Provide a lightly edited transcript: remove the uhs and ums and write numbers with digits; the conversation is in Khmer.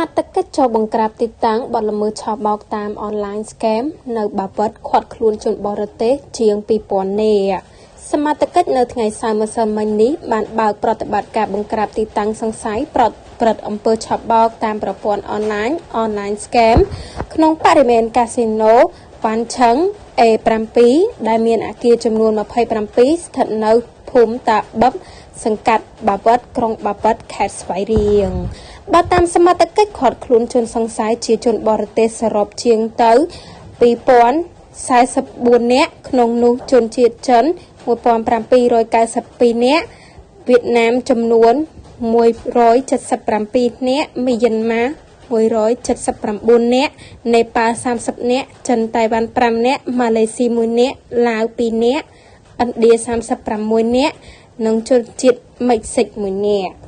ត្ថកិច្ចចុះបង្ក្រាបទីតាំងបទល្មើសឆបោកតាមអនឡាញ scam នៅបាវិតឃាត់ខ្លួនជនបរទេសជាង2000នាក់។សមត្ថកិច្ចនៅថ្ងៃសៅរ៍ម្សិលមិញនេះបានបើកប្រតិបត្តិការបង្ក្រាបទីតាំងសង្ស័យប្រព្រឹត្តអំពើឆបោកតាមប្រព័ន្ធអនឡាញ online scam ក្នុងបរិវេណកាស៊ីណូវ៉ាន់ឆឹង A7 ដែលមានអគារចំនួន27ស្ថិតនៅភូមិតាបឹបសង្កាត់បាវិតក្រុងបាវិតខេត្តស្វាយរៀងបើតាមសមត្ថកិច្ចឃាត់ខ្លួនជនសង្ស័យជាជនបរទេសសរុបជាងទៅ2044នាក់ក្នុងនោះជនជាតិចិន1792នាក់វៀតណាមចំនួន177នាក់មីយ៉ាន់ម៉ា179នាក់នេប៉ាល់30នាក់ចិនតៃវ៉ាន់5នាក់ម៉ាឡេស៊ី1នាក់ឡាវ2នាក់ឥណ្ឌា36នាក់និងជនជាតិមិចស៊ិក1នាក់។